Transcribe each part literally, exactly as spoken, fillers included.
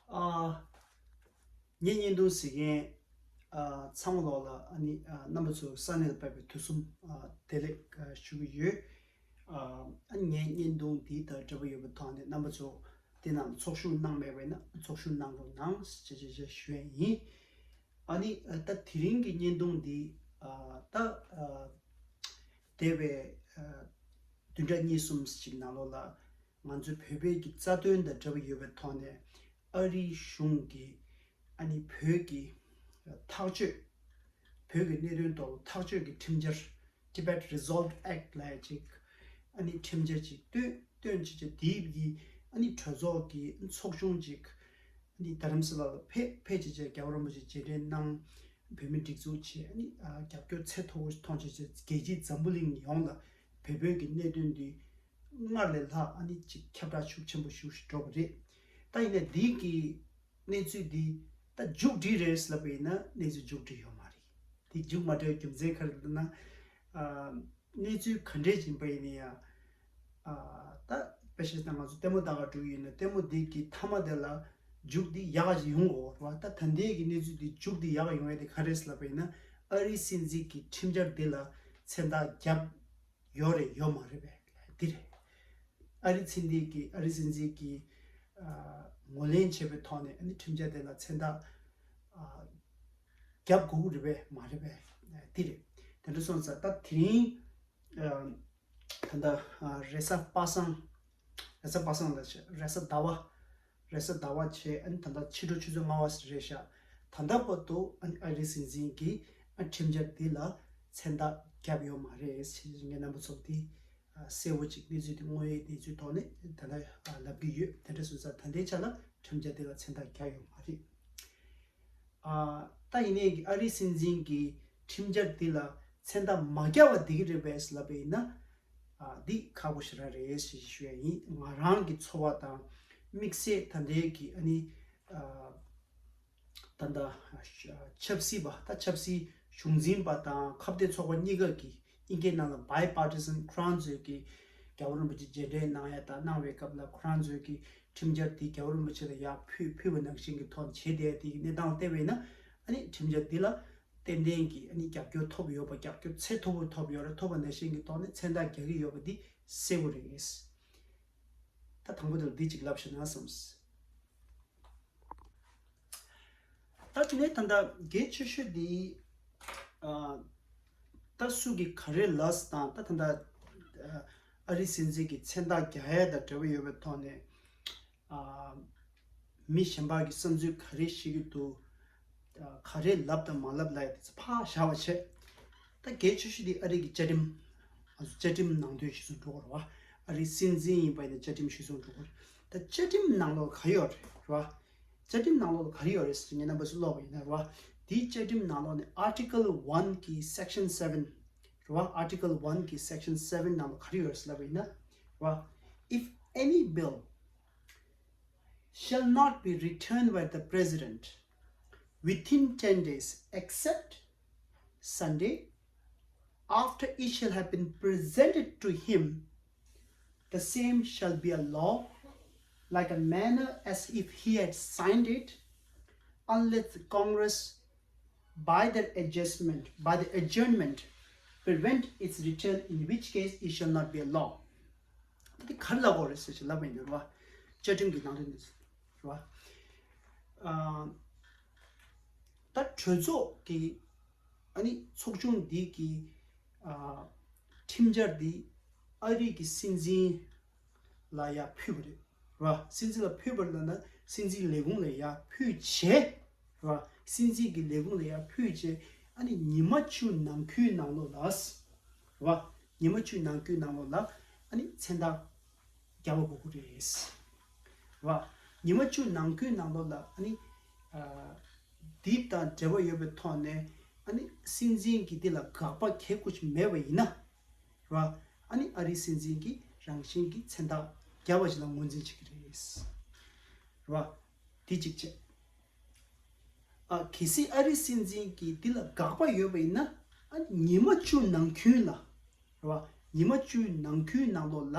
ཨ། ངའི་བརྙན་ཐུང་གཟིགས་མཁན་ཨ་ཚང་མ་ལོག་ལ་ཨ་ནི་ཨ་རྣམ་པ་ཚོ་ས་གནས་ལ་ཕེབས་པའི་དུས་གསུམ་ཨ་བདེ་ལེགས་ཨ་ཞུ་གི་ཡོད། ཨ་ཨ་ངའི་བརྙན་ཐུང་འདི་དང་འབྲེལ་བ་ཡོད་པའི་ཐོག་ནས་རྣམ་པ་ཚོ་འདི་ནང་ཚོགས་ཞུགས་གནང་མེད་པ་ཡིན་ན་ཚོགས་ཞུགས་གནང་རོགས་གནང་ཞེས་ཞེས་ཞེས་ཞུ་ཡས་ཡིན། ཨ་ནི་ཨ་ད་དེ་རིང་གི་བརྙན་ཐུང་འདི་ཨ་ད་ཨ་འདས་པའི་ཨ་བདུན་ཕྲག་གཉིས་གསུམ་ཞིག་ནང་ལོགས་ལ་ང་ཚོའི་བོད་པའི་གི་རྩ་དོན་དང་འབྲེལ་བ་ཡོད་པའི་ཐོག་ནས་ཨ་རིའི་གཞུང་གིས་ཨ་ནི་བོད་ཀྱི་ཐག་གཅོད། བོད་ཀྱི་གནད་དོན་ཐོག་ཐག་གཅོད་ཀྱི་ཁྲིམས་འཆར། Tibet Resolved Act ལབ་ཡ་ཅིག་ཨ་ནི་ཁྲིམས་འཆར་ཅིག་བཏོན་བཏོན་བྱས་བྱས་དེའི་གི་ཨ་ནི་གྲོས་ཚོགས་ཀྱི་ཚོགས་ཆུང་ཅིག་ཨ་ནི་རྡ་རམ་ས་ལ་ལ་ཕེབས་ཕེབས་བྱས་བྱས་རྒྱལ་བ་རིན་པོ་ཆེ་མཇལ་འཕྲད་གནང་། བོད་མི་སྒྲིག་འཛུགས་བྱས་ཨ་ནི་ཨ་རྒྱབ་སྐྱོར་ཚད་མཐོ་པོ་མཐོང་བྱས་བྱས་རྒྱལ་སྤྱིའི་འཛམ་བུ་གླིང་ཡོངས་ལ་བོད་བོད་ཀྱི་གནད་དོན་འདི་སྔར་ལས་ལྷག་ཨ་ནི་ཅིག་ཁྱབ་བསྒྲགས་ཤུགས་ཆེན་པོ་ཞིག་འགྲོ་བ་རེད། ད་ཡིན་ནའི་འདི་གི་གནས་ཚུལ་འདི་ད་མཇུག་སྒྲིལ་རེད་ལབ་པ་ཡིན་ན་གནས་ཚུལ་མཇུག་སྒྲིལ་ཡོད་མ་རེད། འདི་མཇུག་མ་སྒྲིལ་རྒྱུ་མཚན་ག་རེ་ལབ་ན། ཨ་གནས་ཚུལ་ག་འདྲས་ཡིན་པ་ཡིན་ན་ཡང་ཨ་ད་དཔེ་བཤད་ན་ང་ཚོ་ལྟད་མོ་ལྟ་ག་འགྲོ་གི་ཡིན་ན་ལྟད་མོ་འདི་གི་མཐའ་མ་དེ་ལ་མཇུག་འདི་ཡག་ག་ཅིག་ཡོང་དགོས་རེད་བ། ད་ད་ལྟའི་གི་གནས་ཚུལ་འདི་མཇུག་འདི་ཡག་ག་ཡོང་ཡ་དེ་ག་རེད་ལབ་པ་ཡིན་ན་ཨ་རིའི་སྲིད་འཛིན་གྱི་ཁྲིམས་འཆར་འདི་ལ་མཚན་རྟགས་བརྒྱབ་ཡོད་རེད་ཡོད་མ་རེད་པས་འདི་རེད། ཨ་རི་ཚེ་འདས་ཀྱི་ཨ་རི་སྲིད་འཛིན་གྱི་ཨ་ངོས་ལེན་བྱས་པའི་ཐོག་ནས་ཨ་ནི་ཁྲིམས་འཆར་དེ་ལ་མཚན་རྟགས་ཨ་བརྒྱབ་དགོས་ཀྱི་རེད་པས་མ་རེད་པས་འདི་རེད། དེ་འདྲ་སོང་ཙང་ད་དེ་རིང་ཨ་ད་ལྟ་ཨ་རེས་གཟའ་པ་སངས། རེས་གཟའ་པ་སངས་ལ་བྱས་རེས་གཟའ་ཟླ་བ། རེས་གཟའ་ཟླ་བ་བྱས་ཨ་ནི་ད་ལྟ་ཕྱི་དྲོ་ཆུ་ཚོད་ལྔ་པ་རེད་ཤག་ད་ལྟ་བར་དུ་ཨ་ནི་ཨ་རིའི་སྲིད་འཛིན་གྱིས་ཨ་ཁྲིམས་འཆར་འདི་ལ་མཚན་རྟགས་བརྒྱབ་ཡོད་མ་རེད་ཞེས་ངས་རྣམ་པ་ཚོ་འདི་ཨ་གསལ་བོ་ཅིག་གནས་ཚུལ་འདི་དངོས་ཡོད་གནས་ཚུལ་ཐོག་ནས་ད་ལྟ་ཨ་ལབ་ཀྱི་ཡོད། དེ་འདྲ་སོང་ཙང་ད་ལྟའི་ཆ་ལ་ཁྲིམས་འཆར་འདི་ལ་མཚན་རྟགས་བརྒྱབ་ཡོད་མ་རེད། ཨ་ད་ཡིན་ནའི་ཨ་རིའི་སྲིད་འཛིན་གྱིས་ཁྲིམས་འཆར་འདི་ལ་མཚན་རྟགས་མ་བརྒྱབ་པ་འདི་གི་རེད་པས་ལབ་པ་ཡིན་ན། ཨ་འདི་ཁག་པོ་ཞེ་དྲག་རེད་ཞེས་ཞུ་ཡ་ཡིན། ང་རང་གི་ཚོར་བ་དང་དམིགས་བསལ་ད་ལྟའི་གི་ཨ་ནི་ཨ་ད་ལྟ་ཆབ་སྲིད་པ་ད་ཆབ་སྲིད་གཞུང་འཛིན་པ་དང་ཁ་གཏད་ཚོགས་པ་གཉིས་ཀ་གི་དབྱིན་སྐད་ནང་ལ་bipartisan ཁོ་རང་ཚོས་ཀྱི་རྒྱལ་བ་རིན་པོ་ཆེ་མཇལ་འཕྲད་གནང་ཡ་དང་གནང་བའི་སྐབས་ལ་ཁོ་རང་ཚོས་ཀྱི་ཁྲིམས་འཆར་འདི་རྒྱལ་བ་རིན་པོ་ཆེ་ལ་ཡར་ཕུལ་ཕུལ་བ་ནང་བཞིན་གྱི་ཐོག་ནས་བྱས་བསྡད་དེ་གི་གནས་སྟངས་ལ་བལྟས་པས་ན་ཨ་ནི་ཁྲིམས་འཆར་འདི་ལ་ཏན་ཏན་གྱི་ཨ་ནི་རྒྱབ་སྐྱོར་ཐོབ་ཡོད་པ་རྒྱབ་སྐྱོར་ཚད་མཐོ་པོ་ཐོབ་ཡོད་རེད། ཐོབ་པ་ནང་བཞིན་གྱི་ཐོག་ནས་མཚན་རྟགས་རྒྱག་གི་ཡོད་པ་འདི་གསལ་པོ་རེད། ད་དང་པོ་དེ་ལ་འདི་གཅིག་ལབ་ཤེས་ན་བསམས། ད་དེ་ནས་ད་ལྟ་གལ་ཆེ་ཤོས་འདི་ཨ་ད་སུ་གིས་ག་རེ་ལབ་དང་ད་ད་ལྟ་ཨ་རི་སྲིད་འཛིན་གྱི་མཚན་རྟགས་རྒྱག་ཡ་དང་འབྲེལ་བ་ཡོད་པའི་ཐོག་ནས་ཨ་མི་གཞན་པ་གི་བསམ་ཚུལ་ག་རེ་ཤེས་ཀྱི་འདུག་ག་རེ་ལབ་དང་མ་ལབ་ལབ་ཡ་དེ་ཚོ་ཕར་བཞག་པ་བྱས། ད་གལ་ཆེ་ཤོས་དེ་ཨ་རི་གི་བཅའ་ཁྲིམས། ང་ཚོ་བཅའ་ཁྲིམས་ནང་དོན་གཞིར་བཟུང་འགྲོ་དགོས་རེད་བ། ཨ་རི་སྲིད་འཛིན་ཡིན་པ་ཡིན་ན་བཅའ་ཁྲིམས་གཞིར་བཟུང་འགྲོ་དགོས་རེད། ད་བཅའ་ཁྲིམས་ནང་ལོགས་ག་རེ་ཡོད་རེད་བ། བཅའ་ཁྲིམས་ནང་ལོགས་ལ་ག་རེ་ཡོད་རེད་ཟེར་ངས་རྣམ་པ་ཚོ་ཀློག་པ་ཡིན་ན་རེད་བ། དེའི་བཅའ་ཁྲིམས་ནང་ལོགས་ནས་Article one གི་Section seven རེད་བ། Article one གི་Section seven ནང་ལོགས་ག་རེ་ཡོད་རེད་ཟེར་ལབ་པ་ཡིན་ན་རེད་བ། If any bill shall not be returned by the President within ten days, except Sunday, after it shall have been presented to him, the same shall be a law, like a manner as if he had signed it, unless the Congress, by their adjustment, by the adjournment, prevent its return, in which case it shall not be a law. ད་དེ་ག་རེ་ལབ་དགོས་རེད་ཟེར་ཞིག་ལབ་པ་ཡིན་ན་རེད་བ། བཅའ་ཁྲིམས་ཀྱི་ནང་དོན་དེ་རེད་བ། ཨ་ད་གྲོས་ཚོགས་ཀྱི་ཨ་ནི་ཚོགས་ཆུང་འདི་གི་ཨ་ཁྲིམས་འཆར་འདི་ཨ་རི་གི་སྲིད་འཛིན་ལ་ཡར་ཕུལ་བ་རེད་བ། སྲིད་འཛིན་ལ་ཕུལ་བ་ལབ་ན་སྲིད་འཛིན་ལས་ཁུངས་ལ་ཡར་ཕུལ་བྱས་རེད་བ། སྲིད་འཛིན་གྱི་ལས་ཁུངས་ལ་ཡར་ཕུལ་བྱས་ཨ་ནི་ཉི་མ་བཅུ་ནང་ཁུལ་ནང་ལོགས་ལ་རེད་བ། ཉི་མ་བཅུ་ནང་ཁུལ་ནང་ལོགས་ལ་ཨ་ནི་མཚན་རྟགས་རྒྱག་པ་དགོས་ཀྱི་རེད་བ། ཉི་མ་བཅུ་ནང་ཁུལ་ནང་ལོགས་ལ་ཨ་ནི་ཨ་འདི་དང་འབྲེལ་བ་ཡོད་པའི་ཐོག་ནས་ཨ་ནི་སྲིད་འཛིན་གྱིས་འདི་ལ་དགག་པ་གལ་ཁུར་ཅིག་མེད་པ་ཡིན་ན་རེད་བ། ཨ་ནི་ཨ་རིའི་སྲིད་འཛིན་གྱིས་རང་བཞིན་གྱིས་མཚན་རྟགས་རྒྱག་པ་ཞིག་ལ་ངོས་འཛིན་བྱེད་ཀྱི་རེད། རེད་བ། འདི་གཅིག་བྱས། ཨ་གལ་སྲིད་ཨ་རིའི་སྲིད་འཛིན་གྱིས་འདི་ལ་དགག་པ་ཡོད་པ་ཡིན་ན་ཨ་ནི་ཉི་མ་བཅུ་ནང་ཁུལ་ལ་རེད་བ། ཉི་མ་བཅུ་ནང་ཁུལ་ནང་ལོགས་ལ་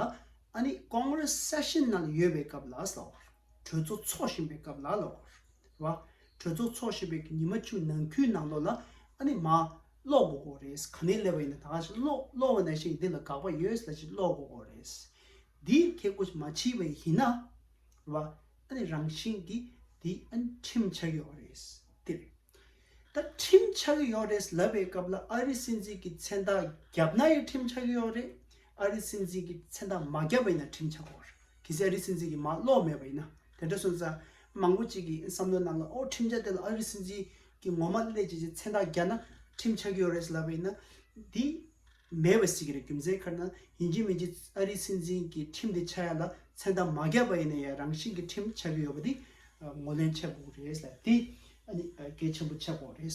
ཨ་ནི་Congress session ནང་ལ་ཡོད་པའི་སྐབས་ལ་ཟེར་བ། གྲོས་ཚོགས་ཚོགས་བཞིན་པའི་སྐབས་ལ་ལབ་དགོས་རེད་བ། གྲོས་ཚོགས་ཚོགས་བཞིན་པའི་ཉི་མ་བཅུ་ནང་ཁུལ་ནང་ལོགས་ལ་ཨ་ནི་མར་ཀློག་དགོས་ཀྱི་རེད། ག་ནས་སླེབས་པ་ཡིན་ན་ད་ག་ཞིག་ཀློག་ཀློག་པ་ནང་བཞིན་འདི་ལ་དགག་པ་ཡོད་ལབ་ཞིག་ཀློག་དགོས་ཀྱི་རེད། འདི་ཁྱེད་ཀྱིས་མ་བྱས་པ་ཡིན་ན་རེད་བ། ཨ་ནི་རང་བཞིན་གྱིས་འདི་ཨ་ནི་ཁྲིམས་ཆགས་ཀྱི་ཡོད་རེད། དེ་རེད། ད་ཁྲིམས་ཆགས་ཀྱི་ཡོད་རེད་ལབ་པའི་སྐབས་ལ་ཨ་རིའི་སྲིད་འཛིན་གྱི་མཚན་རྟགས་བརྒྱབ་ན་ཡང་ཁྲིམས་ཆགས་ཀྱི་ཡོད་རེད། ཨ་རིའི་སྲིད་འཛིན་གྱི་མཚན་རྟགས་མ་བརྒྱབ་པ་ཡིན་ན་ཁྲིམས་ཆགས་ཀྱི་ཡོད་རེད། གལ་སྲིད་ཨ་རིའི་སྲིད་འཛིན་གྱིས་མར་ཀློག་མེད་པ་ཡིན་ན། དེ་འདྲ་སོང་ཙང་མང་པོ་ཅིག་གི་བསམ་བློའི་ནང་ལ་ཨོ་ཁྲིམས་འཆར་དེ་ལ་ཨ་རིའི་སྲིད་འཛིན་གྱི་ངོ་མ་སླེབས་བྱས་བྱས་མཚན་རྟགས་བརྒྱབ་ན་ཁྲིམས་ཆགས་ཀྱི་ཡོད་རེད་ལབ་པ་ཡིན་ན། འདི་མེད་པ་ཞིག་རེད། རྒྱུ་མཚན་ག་རེ་ན་ཡིན་གཅིག་མིན་གཅིག་ཨ་རིའི་སྲིད་འཛིན་གྱི་ཁྲིམས་དེ་ཆགས་ཡ་ལ་མཚན་རྟགས་མ་བརྒྱབ་པ་ཡིན་ན་ཡང་རང་བཞིན་གྱི་ཁྲིམས་ཆགས་ཀྱི་ཡོད་པ་འདི་ངོས་ལེན་བྱེད་དགོས་རེད་ལ། འདི་ཨ་ནི་གལ་ཆེན་པོ་ཆགས་དགོས་རེད།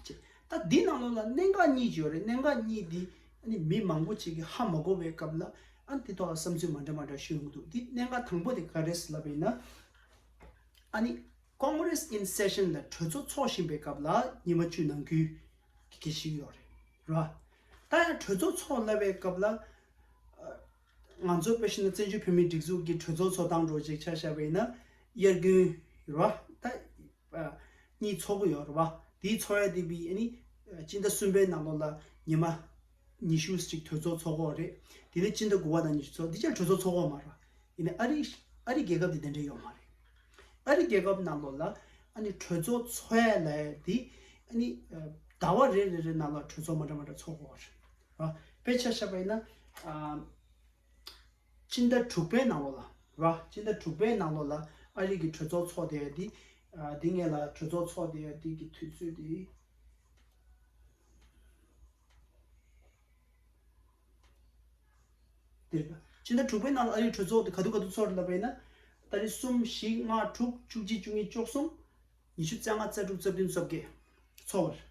ཅེས། ད་འདི་ནང་ལོགས་ལ་གནད་འགག་གཉིས་ཡོད་རེད། གནད་འགག་གཉིས་འདི་ཨ་ནི་མི་མང་པོ་ཅིག་གིས་ཧ་མ་གོ་བའི་སྐབས་ལ་ཨ་ནི་འདི་ཐོག་ལ་བསམ་ཚུལ་མ་འདྲ་མ་འདྲ་ཞུ་ཡོང་གི་འདུག་འདི་གནད་འགག་དང་པོ་དེ་ག་རེ་རེད་ལབ་པ་ཡིན་ན། ཨ་ནི་Congress in session ལ་གྲོས་ཚོགས་ཚོགས་བཞིན་པའི་སྐབས་ལ་ཉི་མ་བཅུ་ནང་ཁུལ་གྱི་གལ་ཆེ་ཡོད་རེད། རེད་བ། ད་ཡང་གྲོས་ཚོགས་ཚོགས་ལབ་པའི་སྐབས་ལ། ང་ཚོ་དཔེ་བཞག་ན་བཙན་བྱོལ་བོད་མིའི་སྒྲིག་འཛུགས་ཀྱི་གྲོས་ཚོགས་ཚོགས་སྟངས་འདྲ་ཅིག་ཆ་བཞག་པ་ཡིན་ན། དབྱར་དགུན་རེད་བ། ད་གཉིས་ཚོགས་ཀྱི་ཡོད་རེད་བ། དེའི་ཚོགས་ཡ་དེ་བི་ཨ་ནི་སྤྱི་ཟླ་གསུམ་པའི་ནང་ལོགས་ལ་ཉི་མ་ཉི་ཤུ་ཅིག་གྲོས་ཚོགས་ཚོགས་ཀྱི་ཡོད་རེད། དེ་ནས་སྤྱི་ཟླ་དགུ་པ་དང་ཉི་ཤུ་ཚོགས། དེ་ཆ་གྲོས་ཚོགས་ཚོགས་ཀྱི་ཡོད་མ་རེད་བ། ཡིན་ནའི་ཨ་རི་ཨ་རི་རྒྱལ་ཁབ་དེ་དེ་འདྲ་ཡོད་མ་རེད། ཨ་རི་རྒྱལ་ཁབ་ནང་ལོགས་ལ་ཨ་ནི་གྲོས་ཚོགས་ཚོགས་ཡ་ལབ་ཡ་དེ་ཨ་ནི་ཟླ་བ་རེ་རེ་རེ་ནང་ལ་གྲོས་ཚོགས་མ་འདྲ་མ་འདྲ་ཚོགས་ཀྱི་ཡོད་རེད། རེད་བ། དཔེ་ཆ་བཞག་པ་ཡིན་ན། ཨ། སྤྱི་ཟླ་དྲུག་པའི་ནང་ལོགས་ལ། རེད་བ། སྤྱི་ཟླ་དྲུག་པའི་ནང་ལོགས་ལ་ཨ་རི་གི་གྲོས་ཚོགས་ཚོགས་བསྡད་ཡ་དེ། ཨ། དེ་སྔོན་ལ་གྲོས་ཚོགས་ཚོགས་བསྡད་ཡ་དེ་གི་དུས་ཚོད་དེ། དེ་རེད། སྤྱི་ཟླ་དྲུག་པའི་ནང་ལ་ཨ་རིའི་གྲོས་ཚོགས་དེ་ག་དུས་ག་དུས་ཚོགས་རེད་ལབ་པ་ཡིན་ན། ཏ་རིག་གསུམ་བཞི་ལྔ་དྲུག་བཅུ་གཅིག་བཅུ་གཉིས་བཅུ་གསུམ། ཉི་ཤུ་རྩ་ལྔ་རྩ་དྲུག་རྩ་བདུན་རྩ་བརྒྱད། ཚོགས་པར།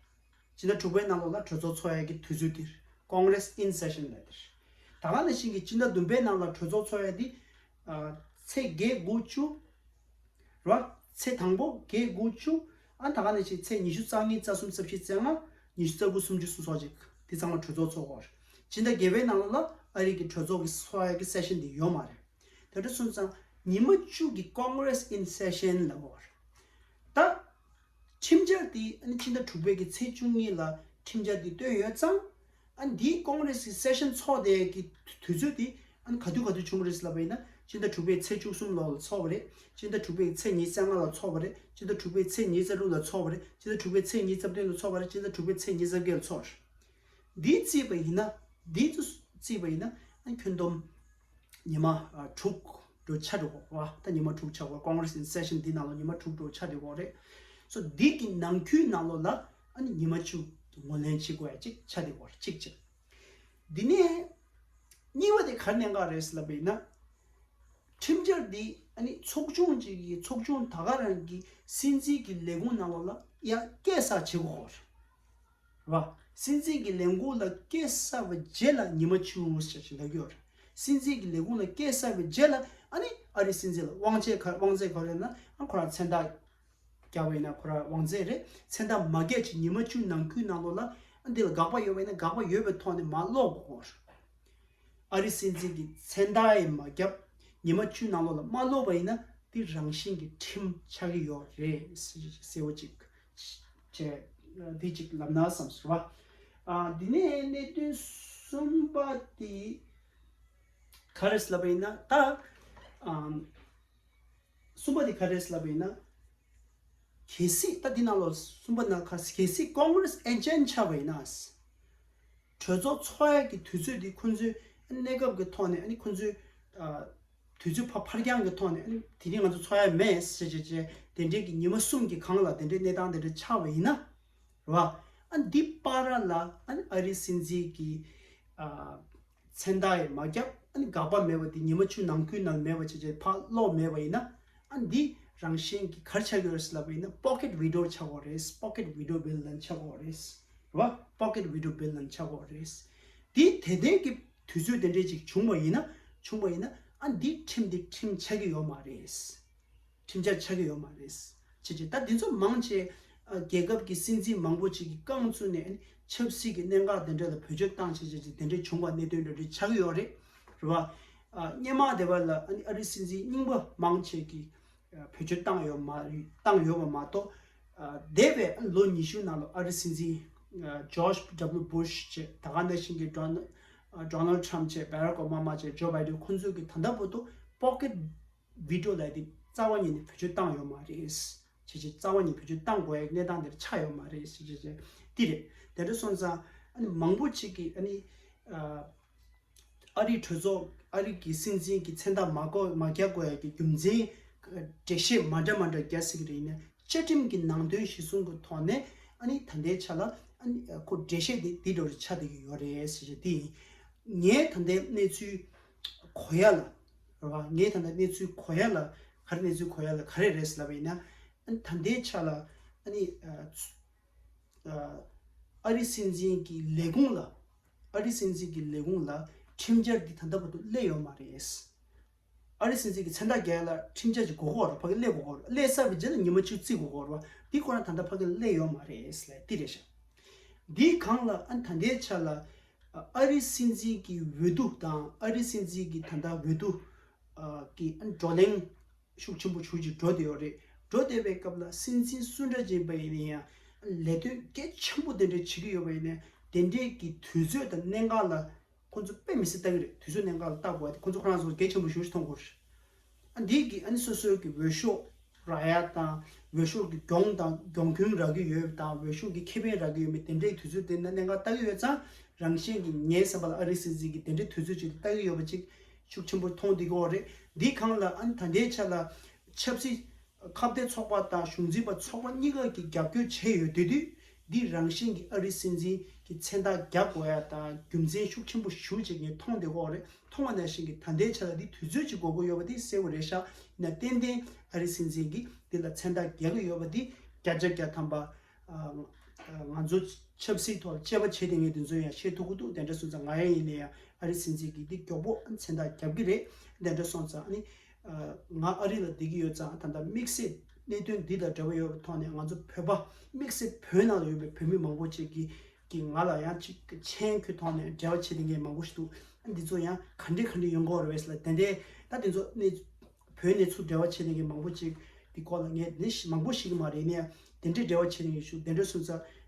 སྤྱི་ཟླ་དྲུག་པའི་ནང་ལོགས་ལ་གྲོས་ཚོགས་ཚོགས་ཡ་གི་དུས་ཚོད་དེར་Congress in session ལབ་དེར། ད་ག་ནང་བཞིན་གྱི་སྤྱི་ཟླ་བདུན་པའི་ནང་ལ་གྲོས་ཚོགས་ཚོགས་ཡ་དེ། ཨ། ཚེས་བརྒྱད་དགུ་བཅུ། རེད་བ། ཚེས་དང་པོ་བརྒྱད་དགུ་བཅུ། ཨ། ད་ག་ནང་བཞིན་ཚེས་ཉི་ཤུ་རྩ་གཉིས་རྩ་གསུམ་རྩ་བཞི་རྩ་ལྔ། ཉི་ཤུ་རྩ་དགུ་སུམ་ཅུ་སོ་སོ་ཅིག་དེ་ཚང་མ་གྲོས་ཚོགས་ཚོགས་ཀྱི་ཡོད་རེད། སྤྱི་ཟླ་བརྒྱད་པའི་ནང་ལོགས་ལ་ཨ་རི་གི་གྲོས་ཚོགས་ཀྱི་ཚོགས་ཡ་གི་སེ་ཤན་དེ་ཡོད་མ་རེད། དེ་འདྲ་སོང་ཙང་ཉི་མ་བཅུ་གི་Congress in session ལབ་ཀྱི་ཡོད་རེད། ད་ཁྲིམས་འཆར་དེ་ཨ་ནི་ཕྱི་ཟླ་དྲུག་པའི་གི་ཚེས་བཅུ་གཉིས་ལ་ཁྲིམས་འཆར་དེ་བཏོན་ཡོད་ཙང་། ཨ་ནི་འདིའི་Congress གི་session ཚོགས་དེ་གི་དུས་ཚོད་དེ་ཨ་ནི་ག་དུས་ག་དུས་བྱུང་བ་རེད་ལབ་པ་ཡིན་ན། ཕྱི་ཟླ་དྲུག་པའི་ཚེས་བཅུ་གསུམ་ལོ་ལ་ཚོགས་པ་རེད། ཕྱི་ཟླ་དྲུག་པའི་ཚེས་ཉི་ཤུ་རྩ་ལྔ་ལ་ཚོགས་པ་རེད། ཕྱི་ཟླ་དྲུག་པའི་ཚེས་ཉི་ཤུ་རྩ་དྲུག་ལ་ཚོགས་པ་རེད། ཕྱི་ཟླ་དྲུག་པའི་ཚེས་ཉི་ཤུ་རྩ་བདུན་ལ་ཚོགས་པ་རེད། ཕྱི་ཟླ་དྲུག་པའི་ཚེས་ཉི་ཤུ་རྩ་བརྒྱད་ལ་ཚོགས་རེད། འདི་བརྩིས་པ་ཡིན་ན། འདི་ཚོ་བརྩིས་པ་ཡིན་ན་ཨ་ནི་ཁྱོན་བསྡོམས་ཉི་མ་ཨ་དྲུག་འགྲོ་ཆགས་འགྲོ་གོ་བ། ད་ཉི་མ་དྲུག་ཆགས་གོ། Congress in session འདི་ནང་ལ་ཉི་མ་དྲུག་འགྲོ་ཆགས་འགྲོ་གོ་རེད། སོ་འདི་གི་ནང་ཁུལ་ནང་ལོགས་ལ་ཨ་ནི་ཉི་མ་བཅུ་ངོས་ལེན་བྱེད་དགོས་ཡ་གཅིག་ཆགས་འགྲོ་གོ་རེད། གཅིག་གཅིག་འདི་ནས་གཉིས་པ་དེ་ག་རེ་གནད་འགག་རེད་ལབ་པ་ཡིན་ན། ཁྲིམས་འཆར་འདི་ཨ་ནི་ཚོགས་ཆུང་གཅིག་གི་ཚོགས་ཆུང་ད་ག་རང་གི་སྲིད་འཛིན་གྱི་ལས་ཁུངས་ནང་ལོགས་ལ་ཡ་སྐད་གསར་བྱེད་དགོས་རེད། རེད་བ། སྲིད་འཛིན་གྱི་ལས་ཁུངས་ལ་སྐད་གསར་བའི་རྗེས་ལ་ཉི་མ་བཅུ་ཞེས་ཞིག་ལབ་ཀྱི་ཡོད་རེད། སྲིད་འཛིན་གྱི་ལས་ཁུངས་ལ་སྐད་གསར་བའི་རྗེས་ལ་ཨ་ནི་ཨ་རིའི་སྲིད་འཛིན་ལ་དབང་ཆ་ག་དབང་ཆ་ག་རེ་ན་ཨ་ཁོ་རང་མཚན་རྟགས་བརྒྱབ་པ་ཡིན་ན་ཁོ་རང་དབང་ཆ་རེད། མཚན་རྟགས་མ་བརྒྱབ་ཅིག་ཉི་མ་བཅུ་ནང་ཁུལ་ནང་ལོགས་ལ་ཨ་འདི་ལ་དགག་པ་ཡོད་པ་ཡིན་ན་དགག་པ་ཡོད་པའི་ཐོག་ནས་མར་ཀློག་དགོས་རེད། ཨ་རི་སྲིད་འཛིན་གྱི་མཚན་རྟགས་ཡང་མ་བརྒྱབ། ཉི་མ་བཅུ་ནང་ལོགས་ལ་མ་ཀློག་པ་ཡིན་ན་འདི་རང་བཞིན་གྱི་ཁྲིམས་ཆགས་ཀྱི་ཡོད་རེད་ཟེར་བ་ཅིག་བྱས། འདི་ཅིག་ལབ་ན་བསམ་སོང་བ། ཨ། འདི་ནས་གནད་དོན་གསུམ་པ་དེ་ག་རེ་ལབ་པ་ཡིན་ན་ད། ཨམ། གསུམ་པ་དེ་ག་རེ་ལབ་པ་ཡིན་ན། གལ་སྲིད་ད་འདི་ནང་ལོགས་གསུམ་པ་ནང་ག་གལ་སྲིད་Congress adjourn ཆགས་པ་ཡིན་ན། གྲོས་ཚོགས་ཚོགས་ཡ་གི་དུས་ཚོད་འདི་ཁོང་ཚོའི་གནས་སྐབས་ཀྱི་ཐོག་ནས་ཨ་ནི་ཁོང་ཚོའི་ཨ་དུས་ཚོད་ཕར་འཕར་འགྱངས་ཀྱི་ཐོག་ནས་ཨ་ནི་དེ་རིང་ང་ཚོ་ཚོགས་ཡ་མེད་ཟེར་བྱས་བྱས་དེ་འདྲའི་གི་ཉི་མ་གསུམ་གྱི་གང་ལ་དེ་འདྲའི་གནས་སྟངས་དེ་འདྲ་ཆགས་པ་ཡིན་ན། རེད་བ། ཨ་འདི་བར་ལ་ཨ་ནི་ཨ་རིའི་སྲིད་འཛིན་གྱི་ཨ་མཚན་རྟགས་ཡང་མ་བརྒྱབ། ཨ་ནི་དགག་པ་མེད་པ་འདི་ཉི་མ་བཅུ་ནང་ཁུལ་ནང་མེད་པ་བྱས་བྱས་ཕར་ཀློག་མེད་པ་ཡིན་ན། ཨ་འདི་རང་བཞིན་གྱི་ག་རེ་ཆགས་ཀྱི་ཡོད་རེད་ལབ་པ་ཡིན་ན་Pocket Veto ཆགས་ཀྱི་ཡོད་རེད། Pocket Veto Bill ལབ་ཆགས་ཀྱི་ཡོད་རེད། རེད་བ། Pocket Veto Bill ལབ་ཆགས་ཀྱི་ཡོད་རེད། འདི་དེ་ལྟའི་གི་དུས་ཚོད་དེ་འདྲས་ཅིག་བྱུང་བ་ཡིན་ན། བྱུང་བ་ཡིན་ན་ཨ་འདི་ཁྲིམས་འདི་ཁྲིམས་ཆགས་ཀྱི་ཡོད་མ་རེད། ཁྲིམས་འཆར་ཆགས་ཀྱི་ཡོད་མ་རེད། ཅེས་བྱས། ད་འདི་ཚོ་མང་ཆེ་ཨ་རྒྱལ་ཁབ་ཀྱི་སྲིད་འཛིན་མང་པོ་ཅིག་གིས་རྐང་བཙུགས་ནས་ཨ་ནི་ཆབ་སྲིད་ཀྱི་གནད་འགག་དེ་འདྲ་ལ་བེད་སྤྱོད་བཏང་བྱས་བྱས་བྱས་དེ་འདྲ་བྱུང་བ་གནད་དོན་འདྲ་འདྲ་ཆགས་ཀྱི་ཡོད་རེད། རེད་བ། ཨ་སྔོན་མ་དེ་བ་ལ་ཨ་ནི་ཨ་རིའི་སྲིད་འཛིན་རྙིང་པ་མང་ཆེ་གིས་ཨ་བེད་སྤྱོད་བཏང་ཡོད་མ་རེད། བཏང་ཡོད་པ་མ་གཏོགས། ཨ་འདས་པའི་ཨ་ལོ་ཉི་ཤུ་ནང་ལ་ཨ་རིའི་སྲིད་འཛིན་ཨ་George W Bush བྱས། ད་ག་ནང་བཞིན་གྱི་Donald- ཨ་Donald Trump བྱས། Barack Obama བྱས། Joe Biden ཁོང་ཚོས་ཀྱི་ད་ལྟ་བར་དུ་pocket veto ལབ་དེ་རྩ་བ་ཉིད་ནས་བེད་སྤྱོད་བཏང་ཡོད་མ་རེད། བྱས་བྱས་རྩ་བ་ཉིད་བེད་སྤྱོད་བཏང་དགོས་ཡ་གནས་སྟངས་དེར་ཆགས་ཡོད་མ་རེད་ཟེར་བྱས་བྱས་འདི་རེད། དེ་འདྲ་སོང་ཙང་ཨ་ནི་མང་པོ་ཅིག་གིས་ཨ་ནི་ཨ་ཨ་རིའི་གྲོས་ཚོགས། ཨ་རི་གི་སྲིད་འཛིན་གྱི་མཚན་རྟགས་མ་བཀོད་མ་རྒྱག་དགོས་ཡ་གི་རྒྱུ་མཚན་འགྲེལ་བཤད་མ་འདྲ་མ་འདྲ་རྒྱག་སྲིད་ཀྱི་རེད། ཡིན་ན་བཅའ་ཁྲིམས་ཀྱི་ནང་དོན་གཞིར་བཟུང་གི་ཐོག་ནས་ཨ་ནི་ད་ལྟའི་ཆ་ལ་ཨ་ནི་ཁོ་འགྲེལ་བཤད་དེ་འདི་འདྲ་ཆགས་བསྡད་ཀྱི་ཡོད་རེད་ཟེར་བྱས་འདི་ཡིན། ངས་ད་ལྟའི་གནས་ཚུལ་གོ་ཡ་ལ་རེད་བ། ངས་ད་ལྟ་གནས་ཚུལ་གོ་ཡ་ལ་ག་རེ། གནས་ཚུལ་གོ་ཡ་ལ་ག་རེ་རེད་ཟེར་ལབ་པ་ཡིན་ན། ཨ་ནི་ད་ལྟའི་ཆ་ལ་ཨ་ནི་ཨ་ཚུ- ཨ་ཨ་རི་སྲིད་འཛིན་གྱི་ལས་ཁུངས་ལ། ཨ་རི་སྲིད་འཛིན་གྱི་ལས་ཁུངས་ལ་ཁྲིམས་འཆར་འདི་ད་ལྟ་བར་དུ་སླེབས་ཡོད་མ་རེད། ཨ་རི་སྲིད་འཛིན་གྱི་མཚན་རྟགས་རྒྱག་ཡ་ལ་ཁྲིམས་འཆར་ཅིག་དགོས་ཀྱི་ཡོད་རེད། ཕ་གི་སླེབས་དགོས་ཀྱི་ཡོད་རེད། སླེབས་ཚར་བའི་རྗེས་ལ་ཉི་མ་གཅིག་རྩིས་དགོས་ཀྱི་ཡོད་རེད་བ། འདི་ཁོ་རང་ད་ལྟ་ཕ་གི་སླེབས་ཡོད་མ་རེད་ལབ་འདི་རེད་ཤག་འདིའི་སྒང་ལ་ཨ་ནི་ད་ལྟའི་ཆ་ལ་ཨ་ཨ་རི་སྲིད་འཛིན་གྱི་འོས་བསྡུ་དང་ཨ་རི་སྲིད་འཛིན་གྱི་ད་ལྟ་འོས་བསྡུ་ཨ་གི་ཨ་ནི་བགྲོ་གླེང་ཤུགས་ཆེན་པོ་ཞེ་ཅིག་འགྲོ་བསྡད་ཡོད་རེད། འགྲོ་བསྡད་པའི་སྐབས་ལ་སྲིད་འཛིན་སུ་འདྲ་ཅིག་ཡིན་པ་ཡིན་ན་ཡང་ལས་དོན་གལ་ཆེན་པོ་དེ་འདྲ་བྱེད་ཀྱི་ཡོད་པ་ཡིན་ན་དེ་འདྲའི་གི་དུས་ཚོད་དང་གནད་འགག་ལ་ཁོང་ཚོ་དཔེ་མི་སྲིད་ལྟ་གི་རེད། དུས་ཚོད་གནད་འགག་ལ་ལྟ་དགོས་པ་དེ་ཁོང་ཚོ་ཁོ་རང་ཚོ་གལ་ཆེན་པོ་ཞེ་ཅིག་མཐོང་དགོས་རེད། ཨ་འདིའི་གི་ཨ་ནི་སོ་སོའི་གི་འོས་ཤོག་རག་ཡ་དང་། འོས་ཤོག་གི་གྱོང་དང་གྱོང་གུན་རག་གི་ཡོད་དང་། འོས་ཤོག་གི་ཁེ་ཕན་རག་གི་ཡོད་མེད་དེ་འདྲའི་དུས་ཚོད་དེ་ན་གནད་འགག་ལྟ་གི་ཡོད་ཙང་། རང་བཞིན་གྱི་ངའི་བསམ་པ་ལ་ཨ་རི་སྲིད་འཛིན་གྱི་དེ་འདྲའི་དུས་ཚོད་ཅིག་ལ་ལྟ་གི་ཡོད་པ་ཅིག་ཤུགས་ཆེན་པོ་མཐོང་བསྡད་ཀྱི་ཡོད་རེད། འདིའི་སྒང་ལ་ཨ་ནི་ད་ལྟའི་ཆ་ལ་ཆབ་སྲིད་ཁ་གཏད་ཚོགས་པ་དང་གཞུང་འཛིན་པ་ཚོགས་པ་གཉིས་ཀ་གིས་རྒྱབ་སྐྱོར་བྱས་ཡོད་དུས་དུས། འདི་རང་བཞིན་གྱིས་ཨ་རིའི་སྲིད་འཛིན་གྱི་མཚན་རྟགས་རྒྱག་དགོས་ཡ་དང་རྒྱུ་མཚན་ཤུགས་ཆེན་པོ་ཞེ་ཅིག་ངས་མཐོང་བསྡད་ཀྱི་ཡོད་རེད། མཐོང་བ་ནང་བཞིན་གྱི་ད་ལྟའི་ཆ་ལ་འདི་དུས་ཚོད་ཅིག་འགོར་གྱི་ཡོད་པ་འདི་གསལ་པོ་རེད་ཤག་ཡིན་ན་ཏན་ཏན་ཨ་རིའི་སྲིད་འཛིན་གྱིས་འདི་ལ་མཚན་རྟགས་རྒྱག་གི་ཡོད་པ་འདི་བརྒྱ་ཆ་བརྒྱ་ཐམ་པ། ཨ་ང་ཚོ་ཆབ་སྲིད་ཐོག་ལ་དཔྱད་པ་བྱེད་བསྡད་མཁན་དེ་ཚོ་ཡང་ཤེས་ཐུབ་ཀྱི་འདུག་དེ་འདྲ་སོང་ཙང་ང་ཡང་ཡིན་ན་ཡང་ཨ་རིའི་སྲིད་འཛིན་གྱིས་འདི་མགྱོགས་པོ་མཚན་རྟགས་རྒྱབ་ཀྱི་རེད། དེ་འདྲ་སོང་ཙང་ཨ་ནི། ང་ཨ་རི་ལ་བསྡད་ཀྱི་ཡོད་ཙང་ད་ལྟ་དམིགས་བསལ་གནད་དོན་འདི་དང་འབྲེལ་བ་ཡོད་པའི་ཐོག་ནས་ང་ཚོ་བོད་པ་དམིགས་བསལ་བོད་ནང་ལ་ཡོད་པའི་བོད་མི་མང་པོ་ཅིག་གིས་གིས་ང་ལ་ཡང་ཅིག་མཆན་འཁྱེར་ཐོག་ནས་འབྲེལ་བ་བྱེད་མཁན་མང་པོ་ཞིག་འདུག་འདི་ཚོ་ཡང་ག་འདྲས་ག་འདྲས་ཡོང་གི་ཡོད་རེད་ཟེར་ལ་དེ་འདྲས་ད་དེ་ཚོ་གནས་བོད་གནས་ཚུལ་འབྲེལ་བ་བྱེད་མཁན་མང་པོ་ཅིག་འདི་སྐོར་ལ་ངས་ནི་མང་པོ་ཞིག་མ་རེད་ནས་དེ་འདྲས་འབྲེལ་བ་བྱེད་མཁན་ཞིག་དེ་འདྲས་སོང་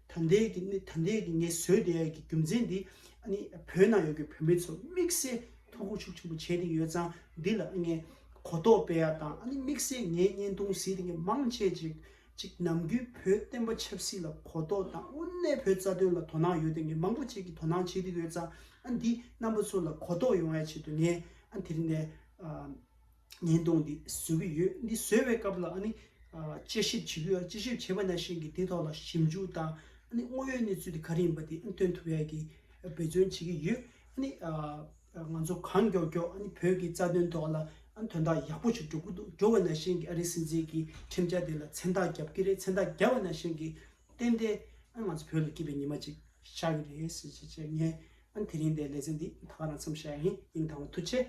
ཙང་ད་ལྟའི་གི་ནི་ད་ལྟའི་གི་ངས་བཟོས་བསྡད་ཡ་གི་རྒྱུ་མཚན་འདི་ཨ་ནི་བོད་ནང་ཡོད་ཀྱི་བོད་མི་ཚོ་དམིགས་བསལ་ཐུགས་ཁུར་ཤུགས་ཆེན་པོ་བྱས་བསྡད་ཡོད་ཙང་འདི་ལ་ངས་གོ་རྟོགས་སྤེལ་ཡ་དང་ཨ་ནི་དམིགས་བསལ་ངའི་བརྙན་ཐུང་གཟིགས་བསྡད་མཁན་མང་ཆེ་ཅིག་ཅིག་ནམ་རྒྱུན་བོད་བསྟན་པ་ཆབ་སྲིད་ལ་གོ་རྟོགས་དང་དངོས་གནས་བོད་རྩ་དོན་ལ་དོ་སྣང་ཡོད་བསྡད་མཁན་མང་པོ་ཅིག་གིས་དོ་སྣང་བྱེད་བསྡད་ཡོད་ཙང་ཨ་འདི་རྣམ་པ་ཚོ་ལ་གོ་རྟོགས་ཡོང་ཡ་ཆེད་དུ་ངས་ཨ་དེ་རིང་ནས་ཨ། བརྙན་ཐུང་འདི་བཟོ་གི་ཡོད། འདི་བཟོས་པའི་སྐབས་ལ་ཨ་ནི་ཨ་དཔྱད་ཞིབ་བྱེད་ཀྱི་ཡོད། དཔྱད་ཞིབ་བྱས་པ་ནང་བཞིན་གྱི་དེ་ཐོག་ལ་ཞིབ་འཇུག་དང་ཨ་ནི་དངོས་ཡོད་གནས་ཚུལ་དེ་ག་རེ་ཡིན་པ་དེ་ཨ་ནི་སྟོན་ཐུབ་ཡག་གི་འབད་བརྩོན་བྱེད་ཀྱི་ཡོད། ཨ་ནི་ཨ་ང་ཚོ་གང་མགྱོགས་མགྱོགས་ཨ་ནི་བོད་ཀྱི་རྩ་དོན་ཐོག་ལ་ཨ་ནི་དོན་དག་ཡག་པོ་ཞིག་འགྲོ་གི་འདུག་འགྲོ་བ་ནང་བཞིན་གྱི་ཨ་རིའི་སྲིད་འཛིན་གྱི་ཁྲིམས་འཆར་དེ་ལ་མཚན་རྟགས་རྒྱབ་ཀྱི་རེད། མཚན་རྟགས་རྒྱབ་པ་ནང་བཞིན་གྱི་ཏན་ཏན་ཨ་ང་ཚོ་བོད་ལ་སྐྱིད་པའི་ཉི་མ་ཅིག་ཤར་གྱི་རེད་ཟེར་བྱས་བྱས་ངས་ཨ་ནི་དེ་རིང་འདིའི་ལེ་ཚན་འདི་ད་ག་རང་མཚམས་བཞག་ཡིན། སྙིང་ཐག་པ་ཐུགས་རྗེ་ཆེ།